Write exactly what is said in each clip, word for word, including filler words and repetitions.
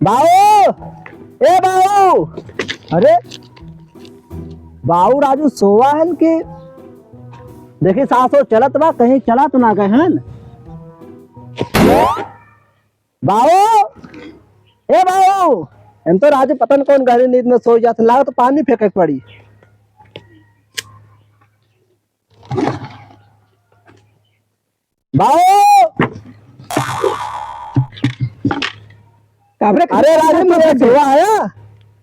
बाऊ, ए बाऊ, अरे बाऊ राजू सोवा हन कि? देखी सासो चलत बा, कहीं चला तो ना गए हन? बाऊ, ए बाऊ, हम तो राजू पता न कौन गहरी नींद में सो जात, लागत पानी फेंके के पड़ी। बाऊ! काबरे अरे राजू, तू बस हुआ है?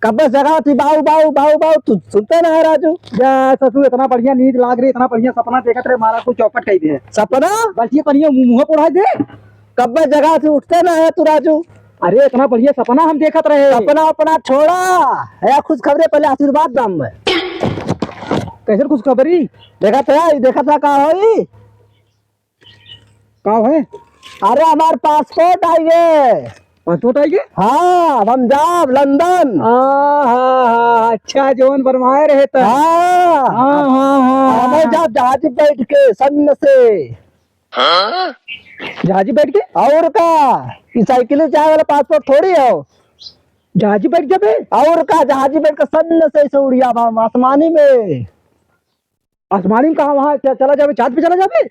कब से जगा थी बाऊ, बाऊ, बाऊ, बाऊ, तू सुनते ना है राजू? या ससुर, इतना बढ़िया नींद लाग रही, इतना बढ़िया सपना देखत रहे, मारा कुछ चौपट कही दे। सपना? बस ये बढ़िया मुंह, मुंह उड़ाई दे। कब से जगा थी उठते ना है तू राजू? अरे इतना बढ़िया सपना हम देखत रहे। सपना अपना छोड़ा, है खुशखबरी, पहले आशीर्वाद दाम में। कैसे खुशखबरी? देखा था, देखा था का होई? का है? अरे, हमार पासपोर्ट आई गे। पासपोर्ट आई गे? हाँ, अब हम जाब लंदन। हाँ, हाँ, हाँ, अच्छा, जौन बनवाए रहे त। हाँ। हाँ, हाँ, हाँ, हम हाँ। जाब जहाज बैठ के, सन्न से। जहाज बैठ के? और का? ई साइकिल से जाए वाला पासपोर्ट थोड़ी हो। जहाज बैठ जाबे? और का, जहाज बैठ के सन्न से ऐसे उड़िया बा हम आसमानी में। आसमानी में कहाँ? वहाँ च-, चला जाबे, चाँद पे चला जाबे?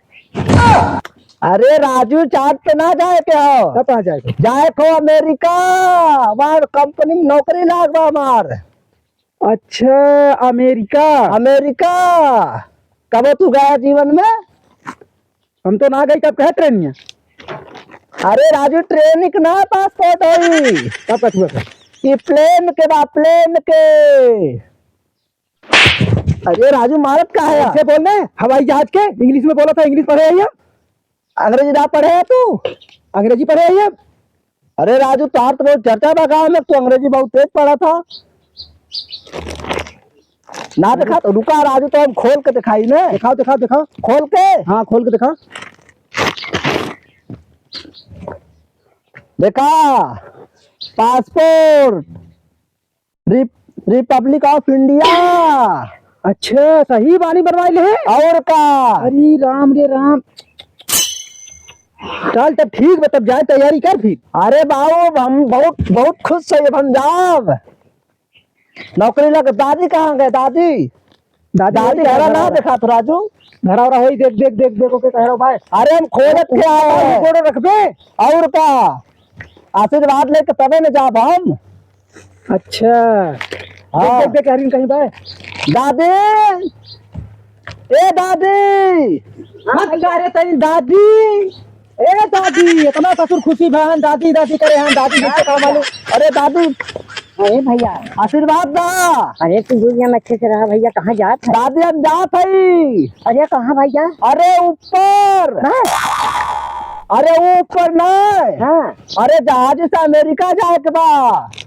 अरे राजू, चाँद पे ना जाए के हो। तब कहाँ जाए के? जाए को अमेरिका, हमार कंपनी में नौकरी लाग बा हमार। अच्छा, अमेरिका। अमेरिका। कबो तू गया जीवन में? हम तो ना गई, कब कहे ट्रेन में? अरे राजू, ट्रेन के ना पासपोर्ट होई। तब कथुआ का? ये प्लेन के बा, प्लेन के। अरे राजू, मारत का है? ऐसे बोल रहे, हवाई जहाज के, इंग्लिश में बोला था, इंग्लिश पढ़े है या? अंग्रेजी ना पढ़े है तू? अंग्रेजी पढ़े है या? अरे राजू, तोहार तो बहुत चर्चा बा गाँव में, तू अंग्रेजी बहुत तेज पढ़ा था। ना देखा तो रुका राजू, तो हम खोल के दिखाई ने। दिखाओ, दिखाओ, दिखाओ। खोल के? हाँ, खोल के दिखाओ। देखा, पासपोर्ट। रिप-, रिपब्लिक ऑफ इंडिया। अच्छा, सही बानी बनवाई ले। और का? अरे राम रे राम। चल तब ठीक बा, तब जाए तैयारी कर फिर। अरे बाबू, हम बहुत, बहुत खुश है, अब हम जाब। नौकरी लग, दादी कहाँ गए, दादी? दादी दादी वही घरा घर ना रहा। देखा तो राजू। घरा वरा होई, देख, देख, देख, देख, ओके कह रहा हूँ भाई। अरे हम खोजत के आए हैं। गोड़ो रखबे। और का? आशीर्वाद लेके तबे न जाब हम। अच्छा। हाँ। देख, देख, देख, हरिन कहीं बा। दादी, ए दादी। हाँ, भैया। अरे तेरी दादी। ए दादी, इतना ससुर खुशी भा हन, दादी, दादी करे हन, दादी जैसे का मालूम। अरे दादी। अरे भैया। आशीर्वाद दा। अरे तू दुनिया में अच्छे से रहा भैया, कहाँ जात है? दादी हम जात हई। अरे कहाँ भैया? अरे ऊपर। हाँ? अरे ऊपर नहीं। हाँ। अरे जहाज से अमेरिका जाए के बा।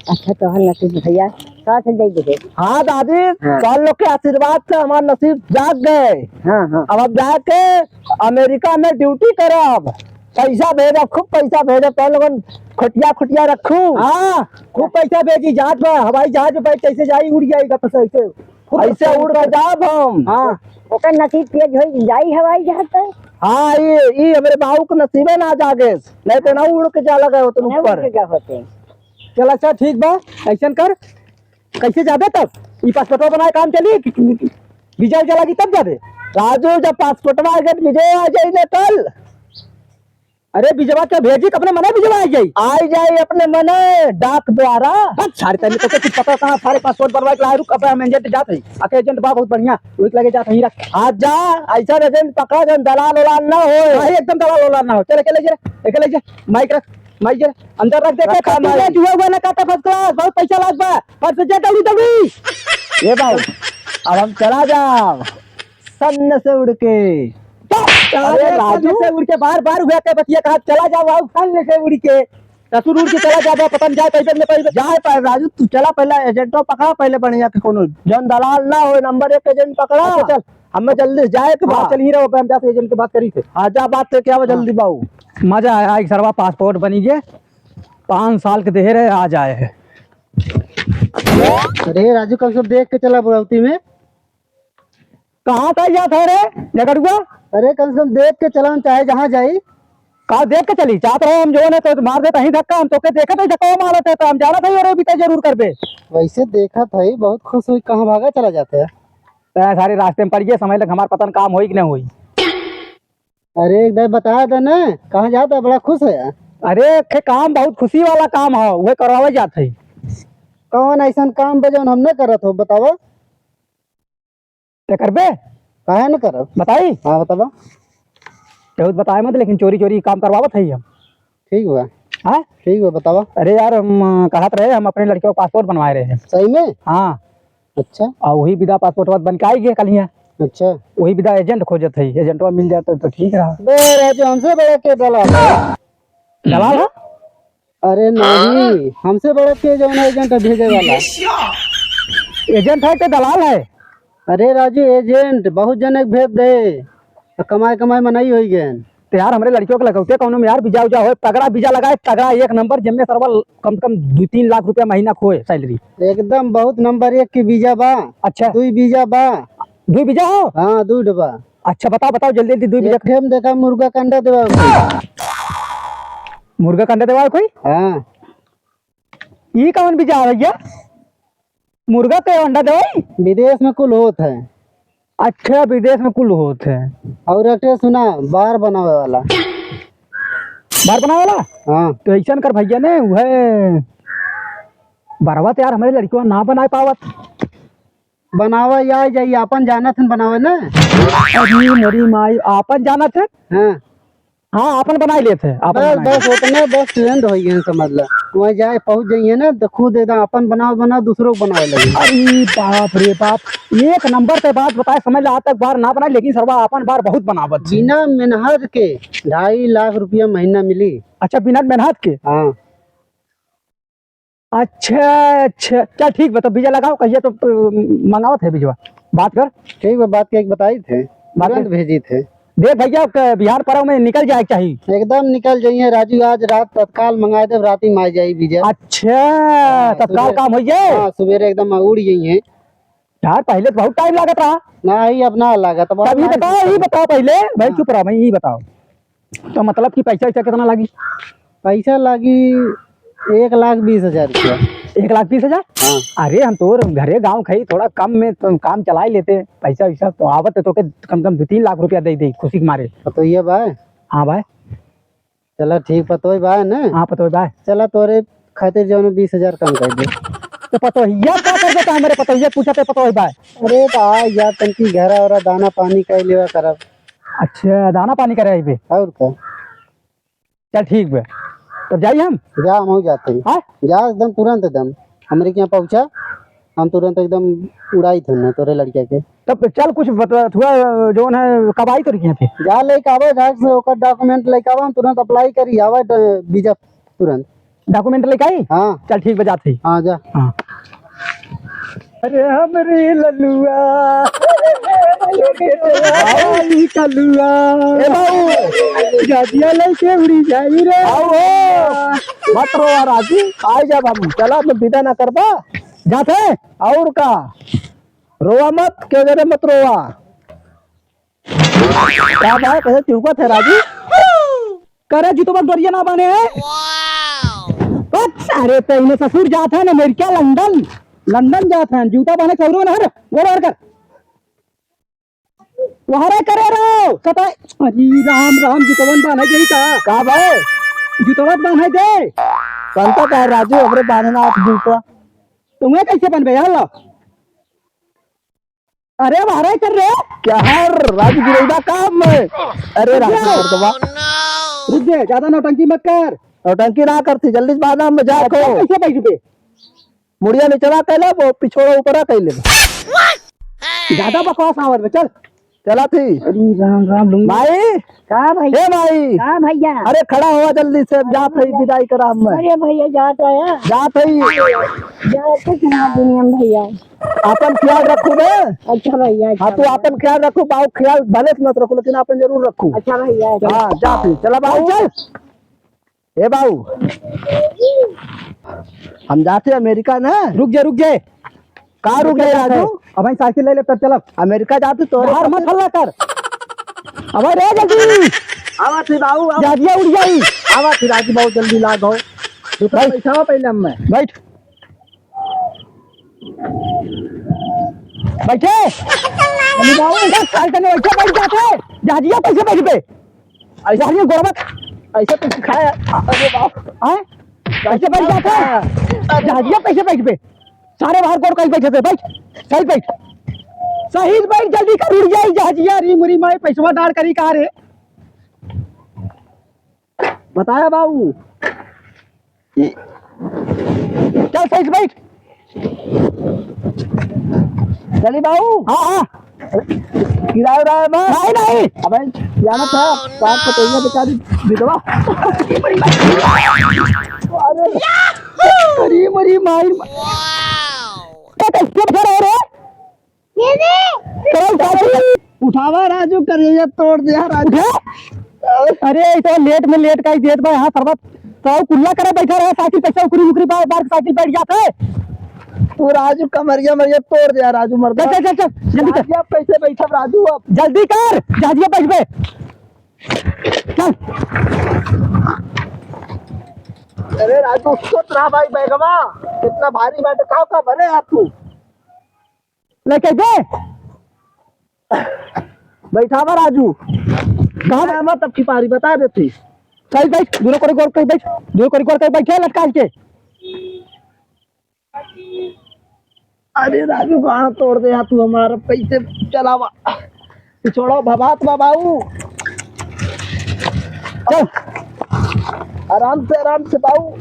अच्छा, तोहर नसीब भैया, का से जाई देखे? हाँ दादी, हाँ। तोहर लोग के आशीर्वाद से हमार नसीब जाग गए। हाँ, हाँ। अब हम जाके अमेरिका में ड्यूटी करब, पैसा भेजब, खूब पैसा भेजब, तोहर लोगन खोटिया खोटिया रखू। हाँ, खूब पैसा भेजी, जहाज में, हवाई जहाज में बैठ कैसे जाई, उड़ जाई, गप से ऐसे। ऐसे उड़ के जाब हम। हाँ। ओकर नसीब तेज होई, जाई हवाई जहाज पे। हाँ, ई, ई हमरे बाबू के नसीबे ना जागे, नहीं तो ना उड़ के जा लगे होते ना ऊपर। उड़ के जा होते। चल अच्छा, ठीक बा, ऐसन कर, कैसे जाबे तब? ई पासपोर्टवा बनाए काम चली? वीजा उजा लागी तब जाबे? राजू, जब पासपोर्टवा आ गए, वीजा आ जाई ना कल। अरे बिजवा के भेजी, अपने मने बिजवा आई जाई। आई जाई अपने मने, डाक द्वारा। बस सारे तनी तो कुछ पता कहाँ, सारे पासपोर्ट बनवा के लाए, रुक, अब हम एजेंट जात हई। आके एजेंट बा बहुत बढ़िया, वही लगे जात हई, रख। हाँ जा, ऐसा एजेंट पकड़ा जन दलाल उलाल ना होए। हाँ, एकदम दलाल उलाल ना हो। चल, एके ले जा, एके ले जा, माइक रख, माइक जा, अंदर रख, देखे, रखा कब माइक। जुआ हुआ ना काटा फर्स्ट क्लास, बहुत पैसा लाग बा, फर्स्ट जा, दौड़ी, दौड़ी। ये बाबू, अब हम चला जाब। सन्न से उड़ के। अरे अरे राजू। सन्न से उड़ के बार बार हुआ के बतिया कहा, चला जाओ, आओ सन्न से उड़ के। ससुर उड़ के चला जाबा, पता न जाए पाइबे न पाइबे। जाए पाए राजू, तू चला पहले एजेंटो पकड़ा पहले बढ़िया के कोनो। जौन दलाल ना होए, नंबर एक एजेंट पकड़ा। अच्छा, चल। हमें जल्दी से जाए के हाँ, बा। चल ही रहो, हम जाते एजेंट के बात करी थे। हाँ, जा बात करके आवा हाँ। जल्दी बाऊ। मजा आया, एक सरवा पासपोर्ट बनी गए, पाँच साल के देहे रहे, आ जाए है। अरे राजू, कम से कम देख के चला बुढ़ौती में। कहाँ तक जात है रे, झगड़ुआ? अरे, कम से कम देख के चलान, चाहे जहाँ जाई। का देख के चली? चाहत रहो हम जौन है तो मार देत ही धक्का, हम तोके देखत ही धक्का मारत है, तो हम जानत ही अरे बीता जरूर करबे। वैसे देखत ही बहुत खुश हुई, कहाँ भागा चला जात है? तै सारे रास्ते में पड़ गए, समय लग हमार पता न काम होई कि नहीं होई। अरे एक दाई बता दे ना, कहाँ जात है, बड़ा खुश है यार। अरे एक ठे काम बहुत खुशी वाला काम है, उहे करवावे जात है। कौन ऐसन काम बा जौन हम न करत हो, बतावा। ते करबे? काहे न करब? बताई? हाँ, बतावा। केहू बताए मत, लेकिन चोरी चोरी काम करवावत है हम। ठीक बा। हाँ? ठीक बा, बतावा। अरे यार, हम, अ, कहत रहे, हम अपने लड़के को पासपोर्ट बनवाए रहे। सही में? हाँ। अच्छा। और वही विदा पासपोर्ट बन के आई गए कल यहाँ। अच्छा। वही विदा एजेंट खोजत है, एजेंटवा मिल जाता तो ठीक रहा। बे राजू, हमसे बड़ा के दलाल है? दलाल है? अरे नहीं, हमसे बड़ा के जौन एजेंट है भेजे वाला। एजेंट है के दलाल है? अरे राजू, एजेंट बहुत जने के भेज दे, तो कमाए कमाए मनई होई गए। तो यार, हमरे लड़कियों के लगौते कौनो में यार, वीजा उजा होए, तगड़ा वीजा लगाए, तगड़ा एक नंबर, जेमे सरवा कम से कम दो तीन लाख रुपया महीना खोए सैलरी। एकदम बहुत नंबर एक के वीजा बा। अच्छा। दुई वीजा बा। दुई वीजा हो? हाँ, दुई डबा। अच्छा, बताओ, बताओ, जल्दी, जल्दी, दुई वीजा। एक ठे में देखा, मुर्गा का अंडा देवा कोई। मुर्गा का अंडा देवा कोई? हाँ। ई कौन वीजा है भैया? मुर्गा के अंडा देवाई? विदेश में कुल होत है। अच्छा, विदेश में कुल होत है। और एक ठे सुना, बार बनावे वाला। बार बनावे वाला? हाँ। तो ऐसन कर भैया ने, उहे बरवा तो यार हमरे लड़कियों ना बनाए पावत। बनावा या जाई, आपन जानत हन बनावे ना। अरे मोरी माई, आपन जानत है? हाँ। हाँ, आपन बनाई लेत है, आपन बस, बनाई बस, लेत। उतने बस ट्रेंड हो गए, समझ ला। वहाँ जाए, पहुँच जाइए ना, तो खुद एकदम आपन बनाओ, बनाओ, दूसरों को बनावे लगे। अरे बाप रे बाप, एक नंबर पे बात बताए, समझ ला, आज तक बार ना बनाए, लेकिन सरवा आपन बार बहुत बनावत है। बिना मेहनत के ढाई लाख रुपया महीना मिली। अच्छा, बिना मेहनत के? हाँ। अच्छा, अच्छा, चल ठीक बा, तो वीजा लगाओ, कहिया तो, अ, मंगावत है वीजवा, बात कर। ठीक बा, बात के एक बताई थे, बात तुरंत कर। भेजी थे। देख भैया, क-, बिहार पर्व में निकल जाए के चाही। एकदम निकल जाइए राजू, आज रात तत्काल मंगाए दे, रात ही में आ जाई वीजा। अच्छा, हाँ, तत्काल सुबह, काम हो जाए। हाँ, सुबेरे एकदम उड़ जाइए। यार, पहले तो बहुत टाइम लागत रहा। नहीं, अब ना लागत, अब तब ये online बताओ, ये system। बताओ पहले, भाई हाँ। चुप रहो भाई, ये बताओ। तो मतलब कि पैसा वैसा कितना लागी? पैसा लागी एक लाख बीस हजार रुपया। एक लाख बीस हजार? हाँ। अरे, हम तो घरे गाँव खाई, थोड़ा कम में तो काम चला ही लेते, पैसा वैसा तो आवत है, तो के कम से कम दो तीन लाख रुपया दे दे खुशी के मारे। पतोहिया बा? हाँ भाई। चला ठीक, पतोही बा ना? हाँ, पतोही बा। चला, तोरे खातिर जौन बीस हजार कम कर दे। तो पतोहिया का कर देता, हमरे पतोहिया पूछा थे, पतोही बा। अरे बा यार, तनकी घरा ओरा दाना पानी कर लेवा करब। अच्छा, दाना पानी करे अइबे? और का? चल ठीक बे, तब जाई हम। जा, हम हो जाते हैं। हाँ? जा, एकदम तुरंत एकदम हमरे के यहाँ पहुँचा, हम तुरंत एकदम उड़ाई थे ना तोरे लड़का के। तब चल कुछ बता, थोड़ा जौन है, कब आई तोरे के यहाँ पे? जा लेके आवे घर से, ओकर document लेके आवे, हम तुरंत apply करी, आवे ड-, वीजा तुरंत। Document लेके आई? हाँ। चल ठीक बा, जात ही। हाँ, जा। हाँ। अरे हमरे ललुआ, आई कलुआ। ए बाबू। जाजिया लेके उड़ी जाई रे। आओ हो। मत रोवा राजू, आई जा बाबू। चला, मैं विदा ना करबा। जात है? और का? रोवा मत, के जरे मत रोवा। का बा, कैसे चुपत है राजू? करे जूतवा डोरिया ना बाने है? बस, अरे तो इन्हें ससुर जात है ना अमेरिका, लंदन, लंदन जात है, जूता बाने सौरो ना हर, गोड़ हर कर। वहरे करे रहो, सता-, अरे राम, राम, जूतवन बाने गई का? का बा? जूतवा बाने दे। कंता का राजू, हमरे बाने ना आप जूता। तुम्हें कैसे बनबे, यार लो? अरे, बाहर कर रे। क्या हर राजू गिरैबा काम में? अरे, रुक राजू जा। कर दबा। रुक जा, ज्यादा नौटंकी मत कर। नौटंकी ना करती, जल्दी से बांधा, हम जा अब खो। कैसे बैठ पे? मुड़िया नीचवा कैले, वो पिछोड़ा ऊपरा कैले। ज्यादा बकवास आवत बे, चल। चला थी। अरे राम, राम, लुंगी। भाई, का भैया? ए भाई। का भैया? अरे खड़ा हुआ जल्दी से, अब जात है, विदाई करा हम। अरे भैया, जात है। जात है। जात है, सुना दुनिया में भैया। आपन ख्याल रखू बे। अच्छा भैया, अच्छा हाँ, तू भैया। आपन ख्याल रखू, बाऊ ख्याल भले से मत रखू, लेकिन आपन जरूर रखू। अच्छा भैया, अच्छा। हाँ, जात है। चला बाऊ, चल। ए बाऊ, हम जाते अमेरिका ना। रुक जा, रुक जा। का रुक जाए राजू? अब भाई साइकिल ले ले तब चलब। अमेरिका जाते तो बाहर मत हल्ला कर। अब भाई रे जल्दी। आवा थे बाबू, आवा। जहाजिया उड़ जाई। आवा थे राजू, बहुत जल्दी लाग हो। तू तो बैठ। बैठा पहले हम में। बैठ। बैठे। अरे बाबू, बस साल तने बैठे, बैठ जाते। जहाजिया कैसे बैठ पे? ऐसा नहीं गोरबा। ऐसे तो सिखाया। अरे बाप। हाँ? कैसे बैठ जाता है? जहाजिया कैसे बैठ पे? सारे बाहर गोर कहीं बैठे थे, बैठ, सही बैठ। सही बैठ, जल्दी कर, उड़ जाई जहाजिया, री मुरी माई, पैसवा डाल करी कहाँ रे? बताया बाबू। चल, सही से बैठ। चली बाबू। हाँ, हाँ। किराया उराया बा? नहीं, नहीं। अबे, जाना था, काम को तो ये बेचारी विधवा। अरे, अरे, मरी माई। तो कैसे घर है रे? चल, चाची। उठावा राजू, करेजा तोड़ दिया राजू। उठा। अरे, ई तो लेट में लेट का ही देत बा, यहाँ सरबत तो कुल्ला करे बैठा रहे, साइकिल पैसा उकरी उकरी बार, बार साइकिल बैठ जात है। तू राजू कमरिया मरिया तोड़ दिया राजू मर्दा। चल, चल, चल, चल, जल्दी कर। जहाजिया कैसे बैठब राजू अब? जल्दी कर, जहाजिया बैठ बे। चल। अरे राजू, सोच रहा भाई बैगवा, कितना भारी बाटे, का का भरे यार तू? लेके दे। बैठावा राजू। कहाँ बे-, मत अब खिपारी, बता देती। चल बैठ, दोनों कोरी गोल कहीं बैठ, दोनों कोरी गोल कहीं बैठे लटका के। अरे राजू, कहाँ तोड़ दे यार तू हमारा, कैसे चलावा? छोड़ो भबात बा बाऊ। चल। आराम से, आराम से बाऊ।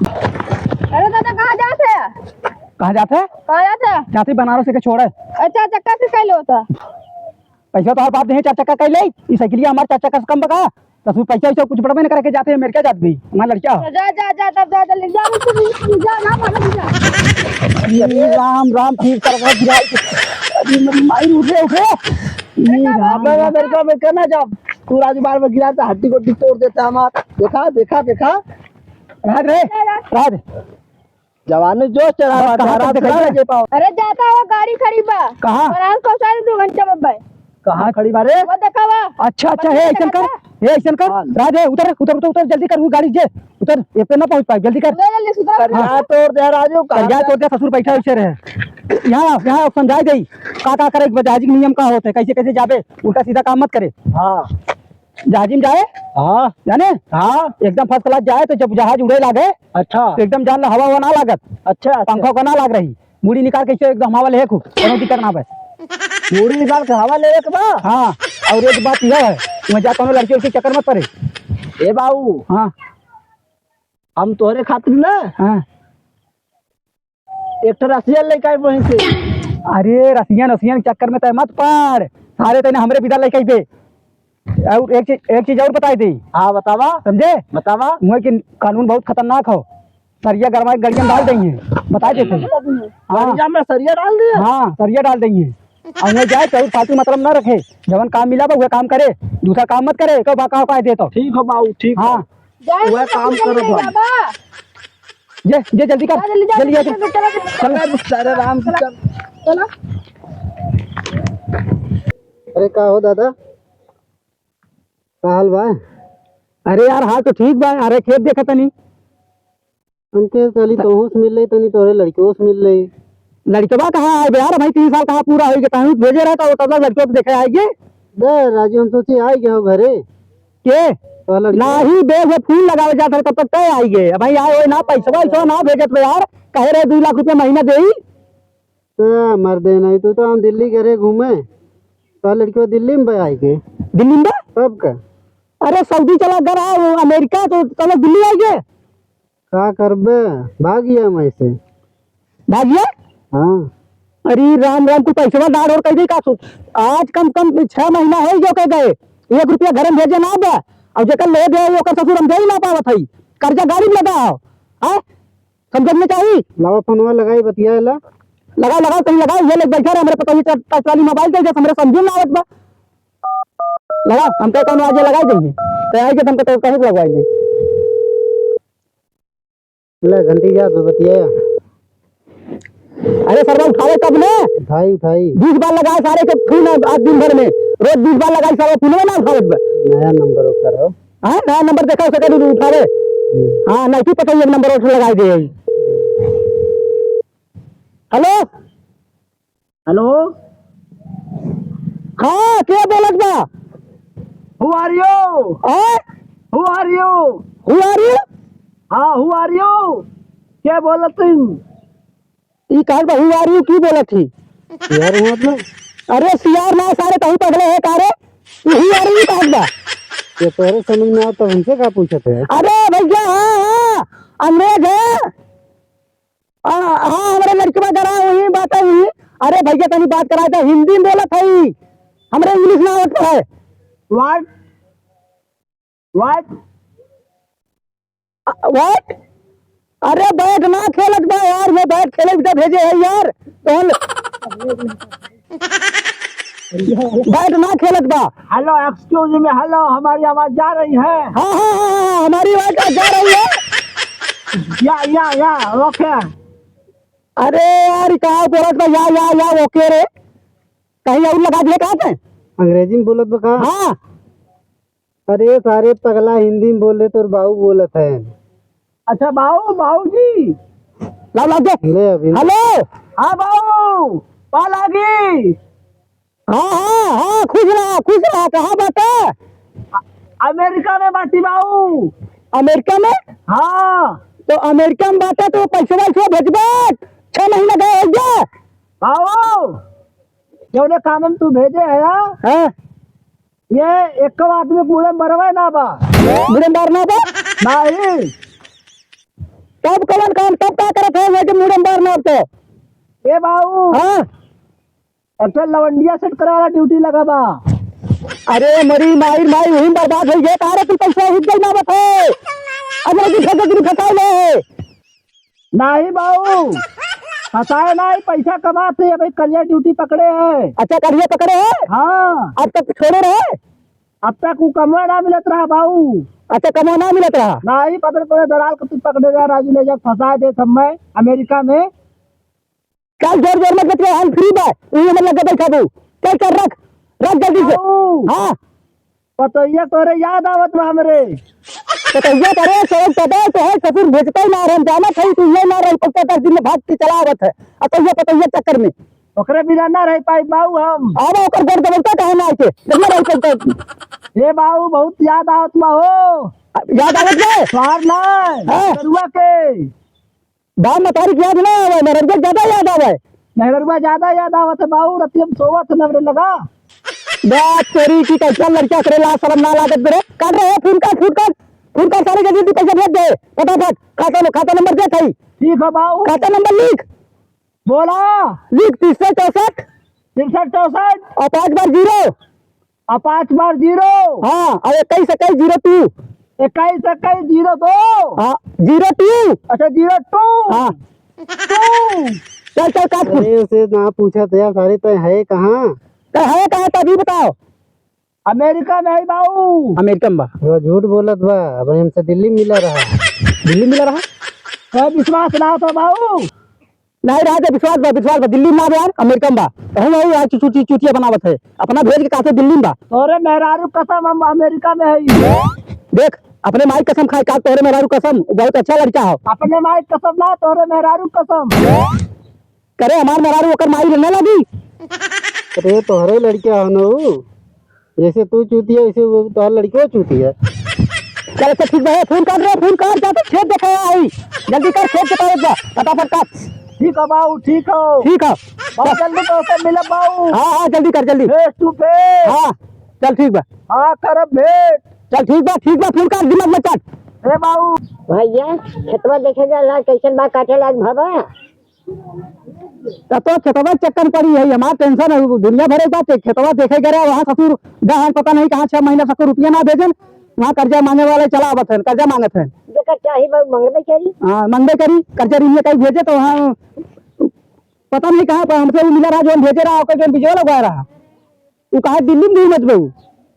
अरे दादा, कहाँ जात है? कहाँ जात है? कहाँ जात है? जाते बनारस के छोड़े। अच्छा, चक्का से कैले होता? पैसा तो हर बाप दे, चार चक्का कैले। ई साइकिलिया हमार चार चक्का से कम बका। तो तू पैसा वैसा कुछ बड़बे न करके जाते हैं, मेरे क्या जात भी? हमार लड़किया हो। जा, जा, जा, तब जा, जल्दी जा, जा, जा, ना, मानो, जा। अरे राम, राम, फिर कर रहा गिरा। अरे मेरी माई, उठ रे, उठ रे। अरे राम, बाबा, राम। मेरे को, मेरे को ना जाओ। तू राजू बार में गिरा तो हड्डी गोड्डी तोड़ देता हमार। देखा, देखा, देखा। राज रे, राज। जवानी जोश चढ़ा बस बा, कहाँ तक आराम से दिखाई ना दे? जे पाओ। अरे जाता हुआ गाड़ी खड़ी बा। कहाँ? बनारस पहुँचा दे दो घंटा में भाई। कहाँ खड़ी बा रे? वो देखा बा। अच्छा, अच्छा, हे, ऐसन कर, हे, ऐसन कर। हाँ। राज, हे, उतर, उतर, उतर, उतर, जल्दी कर, वो गाड़ी जे, उतर, ये पे ना पहुँच पाए, जल्दी कर। ले, ले, ले, सुधर। करिया तोड़ दे राजू, कहाँ करिया जा- तोड़ दे, ससुर बैठा ऐसे रहे। यहाँ, यहाँ समझाई दे, का, का करे, जहाज के नियम का होते, कैसे, कैसे जाबे, उल्टा सीधा काम मत करे। हाँ। जहाजी में जाए? हाँ। जाने? हाँ। एकदम first class जाए तो जब जहाज उड़े लागे, अच्छा। तो एकदम जान ला हवा हुआ ना लागत। अच्छा, अच्छा। पंखा का ना लाग रही। मुड़ी निकाल के इसे एकदम हवा ले खूब, कोनो दिक्कत ना बस। मुड़ी निकाल के हवा ले एक बा? हाँ। और एक बात यह है, वहाँ जा कोनो लड़की उड़की चक्कर मत पड़े। ए बाबू। हाँ। हम तोहरे खातिर ना। हाँ। एक ठो रसियन लेके आए वहीं से। अरे रसियन, रसियन के चक्कर में तय मत पड़। सारे तय हमरे बिदा लेके आइबे। और एक चीज, एक चीज और बताई दी। हाँ, बतावा। समझे? बतावा। वहाँ के कानून बहुत खतरनाक हो। सरिया गरमा के गड़िया में डाल देंगे। बताई देते हैं। हाँ। गड़िया में सरिया डाल दिया? हाँ, सरिया डाल देंगे। और वहाँ जाए, कोई फालतू मतलब ना रखे। जवन काम मिला बा, वह काम करे। दूसरा काम मत करे। को बा, का, का दे तो। ठीक हो बाबू, ठीक हो। हाँ। जाए वह तो काम जल्दी करो जाए बाबू। बाबा। ये, ये जल्दी कर। जा, जल्दी जा, जल्दी आ, जल्दी, चल। चल, चल, चल, राम, चल। चल। चलो। अरे, का हो दादा? का हाल बा? अरे यार, हाल तो ठीक बा। अरे, खेत देखा तनी। हमके साली तोहूँ से मिल ले, तनी तोहरे लड़कियों से मिल ले। लड़कवा कहाँ आए बे यार? भाई, तीन साल कहाँ पूरा होइगे? कहीं भेजे रहे तो तब तक लड़कियों को देखे आएगे। दे राजू, हम सोचे आई गए हो घरे। के? तो लड़की नहीं बे, वो फोन लगावे जात रहे, तब तक तय आई गए। भाई आए होए ना, पैसवा वैसवा ना भेजत बे यार, कहे रहे दो लाख रुपया महीना देई। तो मर दे नहीं, तू तो हम दिल्ली घरे घूमे, तो लड़की दिल्ली में बे आई गए। दिल्ली में बे? कब का? अरे सऊदी चला गए, वो अमेरिका, तो चलो दिल्ली आई गए। का करबे, भाग गया हम ऐसे। भाग गया? हाँ। अरे राम राम, कुछ पैसवा डाल और कह दे का सु-, आज कम कम छह महीना हो गयो के गए, एक रुपया घर में भेजे ना बा। और जेकर ले दे ओकर ससुर हम दे ही ना पावत हई, कर्जा गाड़ी में लगा हो। हाँ? समझ में चाहिए? लावा फोनवा लगाई, बतिया ला। लगा, लगा, कहीं लगा, ये लोग बैठा रहे, हमरे पता नहीं टच वाली मोबाइल दे, जैसे हमरे समझे ना आवत बा। लगा, हमको कौन आज लगा देंगे, तो आई के हमको तो कहीं से लगवाई ले। ले घंटी जा तो बतिया। अरे सरवा उठावे कब ने? उठाई, उठाई। बीस बार लगाए सारे के फोन आज दिन भर में। रोज बीस बार लगाई सारे फोन में ना उठावत बा। नया नंबर ओकर हो। हाँ, नया नंबर देखा, उसे कहीं उठावे। हाँ, नहीं, तू पता ही एक नंबर और लगाई दे। हेलो? हेलो? हाँ, के बोलत बा? Who are you? I? Who are you? Who are you? हाँ, who are you? के बोलत हई? ई कहत बा, "Who are you?" की बोलत ही? यार, मतलब? अरे, सियार ना, सारे, तहू पगले है का रे? तू who are you कहत बा? ये तोहरे समझ में आवत, तो हमसे का पूछत है? अरे भैया, हाँ, हाँ, अंग्रेज है। आ, हाँ, हमरे लड़कवा गरा वही बात है, वही। अरे भैया, तनी बात करा दे, हिंदी में बोलत है, हमरे English ना आवत है। What? What? अ, what? अरे, bat ना खेलत बा यार, मैं bat खेले बिना भेजे है यार। तोहन bat ना खेलत बा। Hello, excuse me, hello, हमारी आवाज जा रही है? हाँ, हाँ, हाँ, हाँ, हमारी आवाज जा रही है? या, या, या, OK। अरे यार, ई का बोलत बा? या, या, या, OK रे। कहीं और लगा दिए का ते? अंग्रेजी में बोलत बा का? हाँ। अरे सारे पगला, हिंदी में बोल रहे, तोर बाऊ बोलत है। अच्छा बाऊ, बाऊ जी। लाओ, लाओ दे। ले अभी। हेलो। हाँ बाऊ, पाल आगी। हाँ, हाँ, हाँ, खुश रहा, खुश रहा। कहाँ बाटे? अ-, अमेरिका में बाटी बाऊ। अमेरिका में? हाँ। तो अमेरिका में बाटे तो पैसवा वैसवा भेजबे। छह महीना गए हो गया। बाऊ, जौने काम में तू भेजे है, हाँ? ये एक आदमी मुड़े मरवे ना बा। मुड़े मारना बा? नहीं। तब कवन काम, तब का करत है, ये जो मुड़े मारना तो? ए बाऊ। हाँ। अच्छा, लवंडिया set करे वाला duty लगा बा। अरे मरी माई, माई वही बर्बाद हो गए। तारे तू पैसा हिट गई ना बता। अब लगी फंसे, गिरी फंसाए ले। नाही बाऊ, फंसाए नाही, पैसा कमात है, अभी करिया duty पकड़े है। अच्छा, करिया पकड़े है? हाँ। अब तक छोड़े रहे? अब तक वो कमवा ना मिलत रहा बाऊ। अच्छा, कमवा ना मिलत रहा? नाही, पकड़े पकड़े दलाल को तू पकड़े रहा, राजू ले जा फंसाए दे सब मैं अमेरिका में। चल, जोर जोर मत बतिया, हम free बा, यही में लग के बैठा तू। चल, चल, रख, रख जल्दी से। बाऊ। हाँ। पतोहिया तोरे याद आवत बा हमरे। पतोहिया तोरे सड़क पता है, तो है ससुर भेजता ही ना रहे, हम जानत है, तू ये ना रहे, पक्का दस दिन में भाग के चला आवत है। अब तो ये पतोहिया चक्कर में। ओकरे बिना ना रह पाई बाऊ हम। अब ओकर गोड़ दबौता कहे ना आके, जब ना रह सकता। हे बाऊ, बहुत याद आवत बा हो। याद आवत बा? तोहार ना, हाँ। मेहररुआ के। बाप मतारी के याद ना आवे, मेहररुआ ज्यादा याद आवे। मेहररुआ ज्यादा याद आवत है बाऊ, रतिया में सोवत है नवरे लगा। बात तेरी की कैसा लड़का करे, लाज शरम ना लागत बे रे। काट रे, फोन कर, फोन कर, फोन कर, सारे जल्दी जल्दी पैसा भेज दे, फटाफट। खाता लो, खाता नंबर दे भाई। ठीक है बाऊ। खाता नंबर लिख। बोला। लिख, तिरसठ चौसठ। तिरसठ चौसठ। और पाँच बार जीरो। आ, पाँच बार जीरो। हाँ, और इक्कीस इक्कीस जीरो टू। इक्कीस इक्कीस जीरो दो। हाँ, जीरो टू। अच्छा, जीरो टू। हाँ। टू। चल, चल, काट फोन। अरे, उसे ना पूछा तो यार, सारे तो है कहाँ? तो है कहाँ, तभी बताओ। अमेरिका में है बाऊ। अमेरिका में बा। वो झूठ बोलत बा, अब हमसे दिल्ली में मिला रहा। दिल्ली में मिला रहा? तो विश्वास ना होता बाऊ। नाही रहा तो विश्वास बा, विश्वास बा, दिल्ली में ना बा यार, अमेरिका में बा। कहूँ ना यार, चु-, चु-, चु-, चुतिया बनावत है। अपना भेज के कहते दिल्ली में बा। तोरे मेहरारू कसम, हम अमेरिका में है। देख, अपने माई कसम खाए का, तोरे मेहरारू कसम, बहुत अच्छा लड़का हो। अपने माई कसम ना, तोरे मेहरारू कसम। करे हमार मेहरारू ओकर माई रहने लगी। अरे तोहरे लड़का हो न ऊ। जैसे तू चूतिया, वैसे वो तोहार लड़कियो चूतिया। चल, अच्छा, ठीक बा, फोन काट रे, फोन काट, जा तो खेत देखे आई। जल्दी कर, खेत जोतावत बा, फटाफट काट। ठीक है बाऊ, ठीक हो। ठीक है। बहुत जल्दी तोसे मिलब बाऊ। हाँ, हाँ, जल्दी कर, जल्दी। Face to face। हाँ, चल, ठीक बा। हाँ, करब भेंट। चल, ठीक बा, ठीक बा, फोन काट, दिमाग मत काट। ए बाऊ। भैया, खेतवा देखे गया ला, कैसन बा, काटे लायक भवा? त तो खेतवा चक्कर में पड़ी है, हमार tension है, दुनिया भरे के बात है। खेतवा देखे गए रहे, वहाँ ससुर गहन पता नहीं कहाँ, छह महीना ससुर रुपया ना भेजन, वहाँ कर्जा मांगे वाले चला आवत है, कर्जा मांगत है। जेकर चाही बा, मंगबे करी। हाँ, मंगबे करी, कर्जा रिनिया कहीं भेजे तो वहाँ पता नहीं कहाँ पर हमसे वो मिला रहा, जो हम भेजे रहा, ओकर जो बिजवा लगवा रहा, वो कहा दिल्ली में घूमत बहू।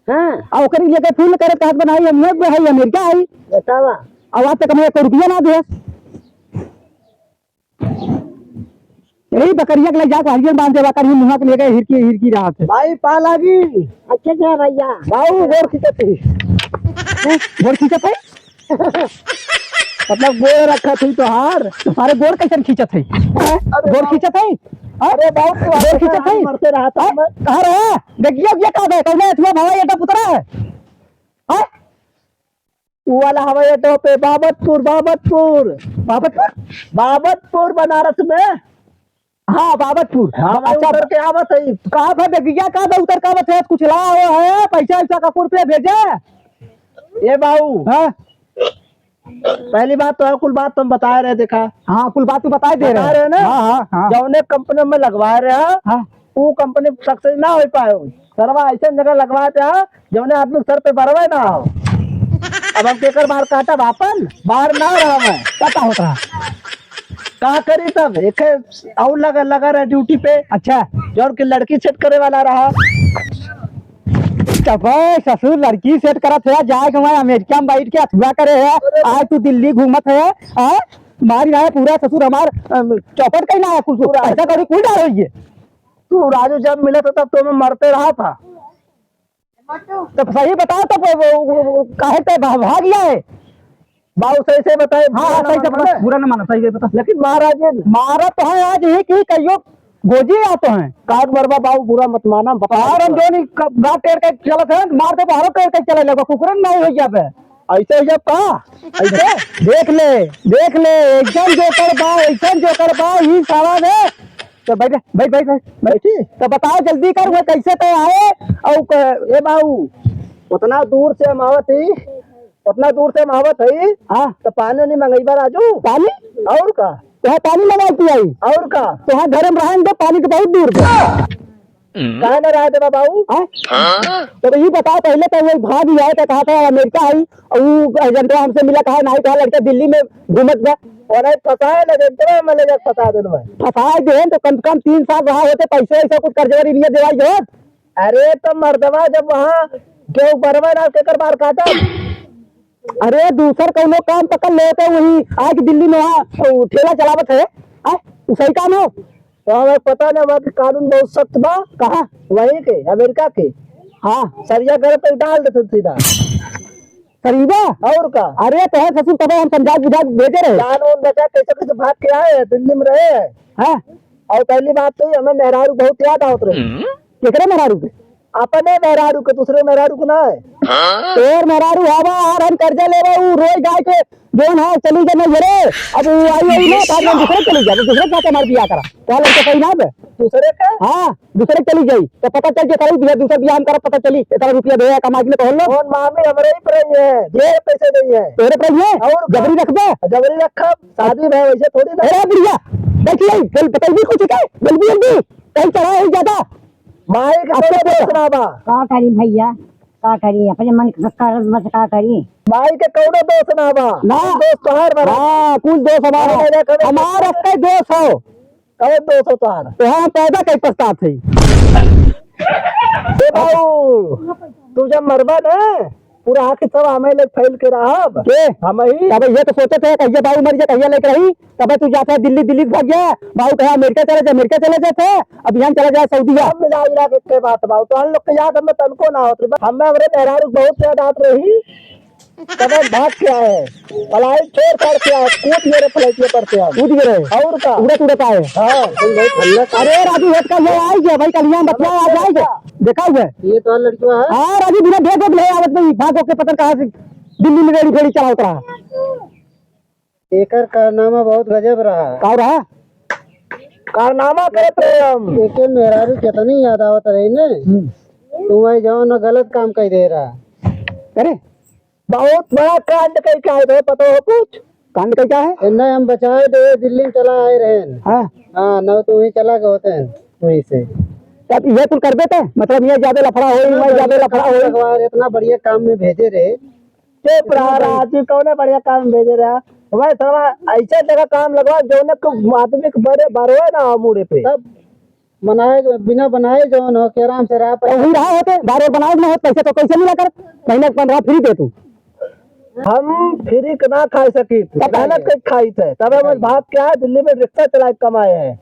हाँ। आ ओकर लिए के फोन करत कहत बनाई, हम लोग है, अमेरिका है। बतावा। अब आज तक हमें एक रुपया ना दे। यही बकरिया के ले जाके हरियर बांध देवा, कहीं मुँहा के लेके हिरकी, हिरकी रहा थे। भाई, पा लागी। अच्छा, अच्छा, भैया। बाऊ, गोर खींचत ही। हैं? गोड़ खींचत है? मतलब गोड़ रखत ही तोहार। तुम्हारे गोड़ कैसन खींचत है? हैं? अरे गोड़ बाप। खींचत है? हैं? अरे बाप रे, गोड़ खींचत है? मरते रहा था हैं? मैं। कहाँ रहा? गगिया, गगिया कहाँ गए? कौन है? तुम्हारा भाई एटा पुतरा है? हैं? वो वाला हवाई अड्डा पे बाबतपुर, बाबतपुर। बाबतपुर? बाबतपुर बनारस में। हाँ, बाबतपुर। हाँ, मैं अच्छा, उतर के आवत है। कहाँ बा बेगिया, कहाँ बा उतर के आवत है? कुछ ला हो है, पैसा वैसा का कुछ रुपया भेजे। ए बाबू। हाँ? पहली बात तो है, कुल बात तुम बताए रहे, देखा। हाँ, कुल बात तू बताए दे रहे। बताए रहे ना? हाँ, हाँ, हाँ। जौने कंपनी में लगवाए रहे, हाँ। वो कंपनी सक्सेस ना हो पाए हो। सरवा ऐसे जगह लगवाए थे, हाँ, जौने आदमी के सर पे बरवे ना हो। अब हम केकर बार काटब आपन? बाहर ना रहा मैं। का, का होत रहा? का करी तब? एक और लगा, लगा रहा ड्यूटी पे। अच्छा। जौन की लड़की सेट करे वाला रहा। तब ससुर लड़की सेट करत है, जाए के वहाँ अमेरिका में बैठ के अथुआ करे है। अरे। आज तू दिल्ली घूमत है, हाँ? मारी ना है पूरा ससुर हमार, अम, चौपट कहीं ना है, कुछ पूरा। पैसा कौड़ी कुल डाल रही है। तू राजू जब मिला था तब तो मैं मरते रहा था। तो सही बताओ तो वो, वो, वो, काहे ते भा-, भाग गया है? बाबू सही से बताए, हाँ, हाँ, बुरा ना सही से मानो बता, ना। बुरा ना मानो, सही से बता। लेकिन महाराज जी मारा तो है आज ही कि कहियो गोजी आ तो है। काट बरबा बाबू, बुरा मत माना, बता और हम दो। जो नहीं क-, गाँव टेढ़ के चलत है, मार दे बाहरों टेढ़ के चले लगा, कुकुरन नहीं हो गया बे। ऐसे हो गया का? ऐसे? देख ले, देख ले, एकदम जोकर बा, एकदम जोकर बा, ही साला ने। तो बैठ, बैठ, बैठ, बैठ, बैठी? तो बताओ जल्दी कर, वो कैसे तो आए? और क-, ए बाबू, उतना दूर से हम आवत ही, उतना दूर से हम आवत ही, हाँ। तो पानी नहीं मंगईबा राजू? पानी? और का? तो है पानी मंगा के आई। और का? तो है घर में रहेंगे, पानी के बहुत दूर से। काहे ना रहे देबा बाबू? हाँ? तो ये बताओ, पहले तो वो भाग ही आए, तो कहा था अमेरिका आई, और वो एजेंटवा हमसे मिला, कहा नहीं, कहा लड़का दिल्ली में घूमत बा। और नहीं फंसाए ना, एजेंटवा में ले जाके फंसा देन भाई। फंसाए देन तो कम से कम तीन साल रहा होते, पैसे वैसे कुछ कर्जदारी नहीं देवाई होत। अरे तो मर्दवा जब वहाँ केहू बरवे ना, केकर बार काटब? अरे दूसर कौनो काम पकड़ लेते, वही आज दिल्ली में वहाँ, वो ठेला चलावत है, हाँ? वो सही काम हो? तो हमें पता ना बा कि कानून बहुत सख्त बा। कहाँ? वहीं के, अमेरिका के। हाँ। सरिया घर पे डाल देते सीधा। सरीबा? और का? अरे तो है ससुर, तब हम समझा बुझा के भेजे रहे। जान उन बचा कैसे कैसे भाग के आए हैं, दिल्ली में रहे हैं। हाँ। और पहली बात तो ये, हमें मेहरारू बहुत याद आवत रहे। केकरे मेहरारू के? अपने मेहरारू के, दूसरे मेहरारू के ना है। तोर मेहरारू हवा, आर हम कर्जा लेवे, उ रोज जाए के जौन है चली गए नहीं रे। अब उ आई, आई ना, बाद में दूसरे चली जाए, दूसरे के साथ हमारे बियाह करा। क्या लड़का सही ना बे? दूसरे के? हाँ, दूसरे चली जाई तो पता चल के करी बियाह, दूसरे बियाह हम करब, पता चली इतना रुपया दे कमा के तो हम लोग। कौन मामी हमरे ही पर रही है, ये पैसे नहीं है। तोरे पर रही है? और का? जबरी रखबे? जबरी रखब, शादी में वैसे थोड़ी ना। अरे बुढ़िया, बैठी आई, चल बताइए कुछ के, जल्दी जल्दी, कहीं चढ़ा है ज्यादा। माई के अब कौनो तो दोष ना बा। का करी भैया, का करी, अपने मन के करत बस का करी। माई के कौनो दोष ना बा। ना। दोष तोहार बा। हाँ, कुल दोष हमारा। अरे, अरे, अरे, हमार अरे। अक्के दोष हो। कौन दोष हो तोहार? तो हम पैदा कई पछतात है। ए बाबू, तू जब मरबा ना, पूरा आँख सब हमें लोग फैल के रहब। के? हम ही। तब ये तो सोचत है, कहिया बाबू मर जा, कहिया लेके रही? तब तू जाता है दिल्ली, दिल्ली भाग गया। बाबू कहे अमेरिका चला जा, अमेरिका चला जाता है। अब यहाँ चला जाए सऊदिया। सब मिला जुला के के बात बाबू, तो हम लोग के याद हमें तनको ना होत रही। हमें हमरे मेहरारू बहुत याद आत रही। तब हम भाग के आए। फ्लाइट छोड़ छाड़ के आए, कूद गए रे फ्लाइट में पर से हम। कूद गए रहे। और का? उड़त उड़त आए। हाँ, तुम बहुत हल्ला कर अरे राजू, हेड का ये आई गया भाई, कल यहाँ बतिया आ जाए गया। देखा हुआ है? ये तो लड़का है। हाँ राजू, बिना देख देख ले आवत भाई, भागो के पता कहाँ से दिल्ली में रेडी फेडी चलावत रहा। एकर कारनामा बहुत गजब रहा। का रहा? कारनामा करत रहे हम। एके मेहरारू कितनी याद आवत रही ने। हम्म। तू वही जाओ ना, गलत काम कह दे रहा। अरे, बहुत बड़ा कांड कह के आए रहे, पता हो कुछ? कांड कह क्या है? ए, नहीं, हम बचाए दे, दिल्ली में चला आए रहे। हाँ। हाँ, ना तो वहीं चला गए होते हैं, वहीं से। तब ये कुल कर देते, मतलब ये ज्यादा लफड़ा होई, इतना वही ज्यादा बढ़िया लफड़ा काम होई। लगवा रहे, इतना बढ़िया काम में भेजे रहे। चुप रहा राजू, कौने बढ़िया काम भेजे रहा? वह साला ऐसे जगह काम लगवा, जौने को आदमी के बड़े बरवे ना हो मुड़े पे। तब बनाए, बिना बनाए जौन हो के आराम से रहा, और वही रहा होते, बार बार बनाए ना होते, पैसे तो कैसे मिला कर? महीने के पन्द्रह फ्री दे तू। हम फ्री के ना खा सकी, तब मेहनत के खाई थे, तब हम भाग के आए, दिल्ली में रिक्शा चला के कमाए हैं।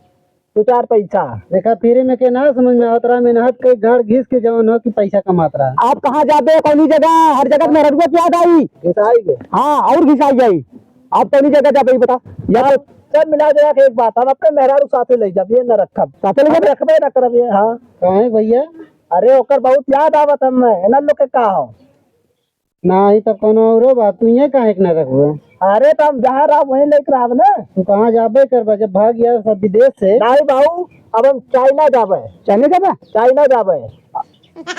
दो चार पैसा। देखा, free में के ना समझ में आवत रहा, मेहनत के घर घिस के जवन हो कि पैसा कमात रहा। आप कहाँ जाबे, कौनी जगह, हर जगह मेहररुआ के याद आई। घिसाई गए। हाँ, और घिसाई जाई। आप कौनी जगह जाबे, ई बता। या तो सब मिला जुला के एक बात, हम अपने मेहरारू साथे ले जाब, ये न रखब। साथे ले जाबे? रखबे न करब ये, हाँ। काहे भैया? अरे, ओकर बहुत याद आवत हमें, एना लोग के का हो? नाही, तब कौनो औरो बात, तू ये काहे के ना रखबे? अरे, तो हम जहाँ रहब, वहीं लेके रहब ना। तू कहाँ जाबे करबा, जब भाग गया सब विदेश से? नाही बाबू, अब हम चाइना जाबे। चाइना जाबे? चाइना जाबे।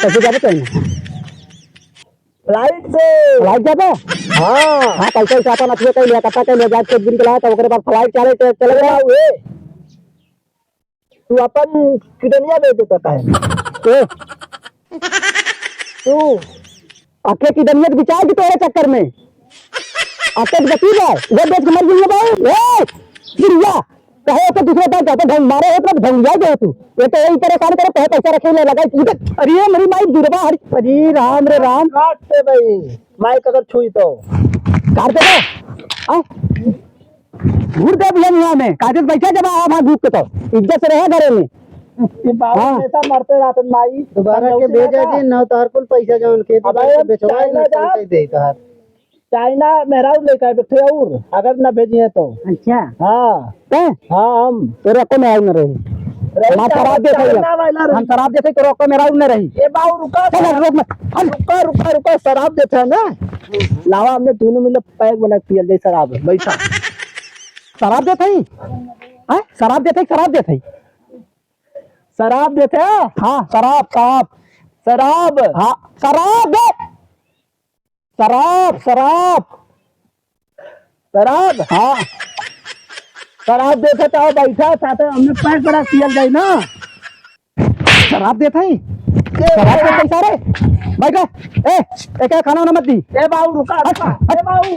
कैसे जाबे चाइना? Flight से। Flight जाबे? हाँ। हाँ, पैसा वैसा अपन अथुए कर लिया, इकट्ठा कर लिया, जाके एक दिन के लाया, तब ओकरे बाद flight चले, चले, चले जाओ। बाबू, ए। तू अपन किडनिया बेच देता काहे? ए? तू अके किडनिया के बिचार की तोरे चक्कर में। अके बची बा, वो बेच के मर गई है भाई। ए, गिरिया, कहे तो दूसरे पर कहते ढंग मारे हो, तो ढंग जाए गए तू। ये तो यही परेशान करे, कहे पैसा रखे ले लगा, तू तो, अरे मेरी माई दुर्बा हरी, अरे राम रे राम। काट दे भाई, माइक अगर छुई तो। काट दे बे। हाँ? घूर दे भैया यहाँ में, कागज बैठा जब आवा वहाँ घूर के तो इज्जत से रहे घरे में। ये बाबू हाँ। हमेशा मरते रहते माई। दोबारा के समझौती भेजा रहता। जी, नौ तार कुल पैसा जौन के अबे हम बेचवा चाइना ना जाब। पैसा दे तोहार। चाइना मेहरारू लेके आए बैठे और अगर ना भेजी है तो। अच्छा। हाँ। हैं? हाँ, हम। तोरे को मेहरारू न रही। रही हम तो शराब देते हैं। चाइना वाला रही। हम शराब देते, तोरे को मेहरारू न रही। ये बाबू रुका। चल, रुक मत। हट। रुका, रुका, रुका, शराब देते हैं ना। लावा, हमने दोनों मिलके पैक बना के पियल जाई शराब, बैठा। शराब देत हई? हैं? शराब देत हई, शराब देत हई? शराब देत है? हाँ, शराब, शराब। शराब? हाँ, शराब। शराब, शराब। शराब? हाँ। शराब देत है तो बैठा, साथे हमने पैक बना के पियल जाई ना। शराब देत हई? ए, शराब देत हई सारे? बैठा। ए, एका खाना वाना मत दी। ए बाबू, रुका, हट, रुका। हट। ए बाबू।